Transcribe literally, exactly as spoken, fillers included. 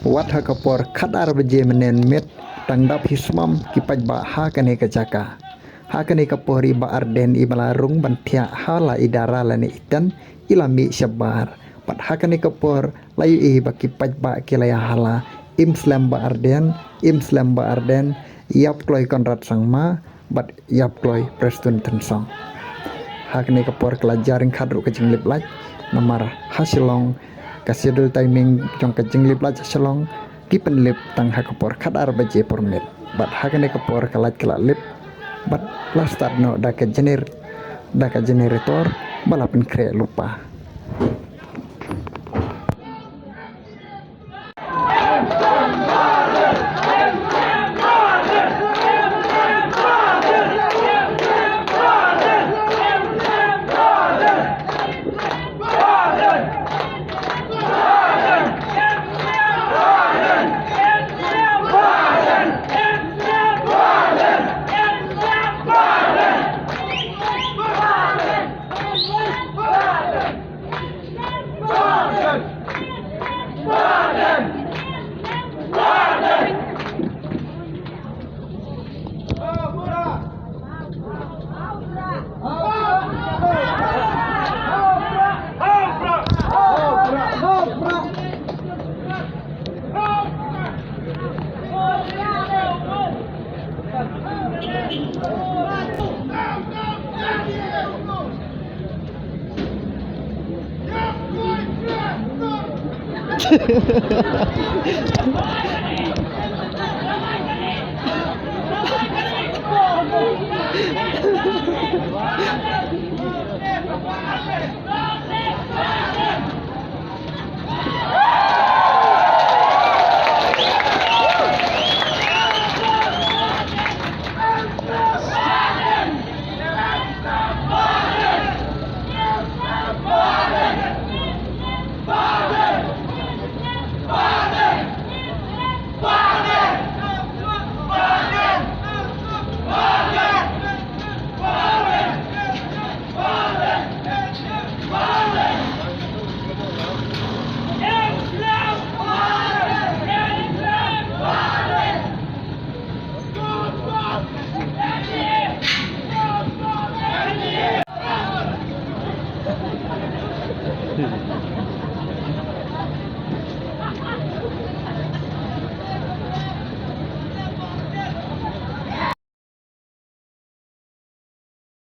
Wat ha ka por khatar baje mynnin miet, tang dap hi smam ki paidbah ha kane ka jaka. Ha kane ka por i Bah Ardent i ba la rung ban thiah ha la i dara lane i tent, i la mih shabar. Bad ha kane ka por la ïohi ba ki paidbah ki la ïa hala, "Im slem Bah Ardent, im slem Bah Ardent, ïap kloi Conrad Sangma, bad ïap kloi Prestone Tynsong." Ha kane ka por ka la jia ryngkat ruh ka jinglip light, namar ha Shillong ka schedule timing jong ka jinglip light ha Shillong ki pynlip tang ha ka por khatar baje por miet. Bad ha kane ka por ka light ka la lip, bad la start noh da ka gener-, da ka generator ba la pynkhreh lypa.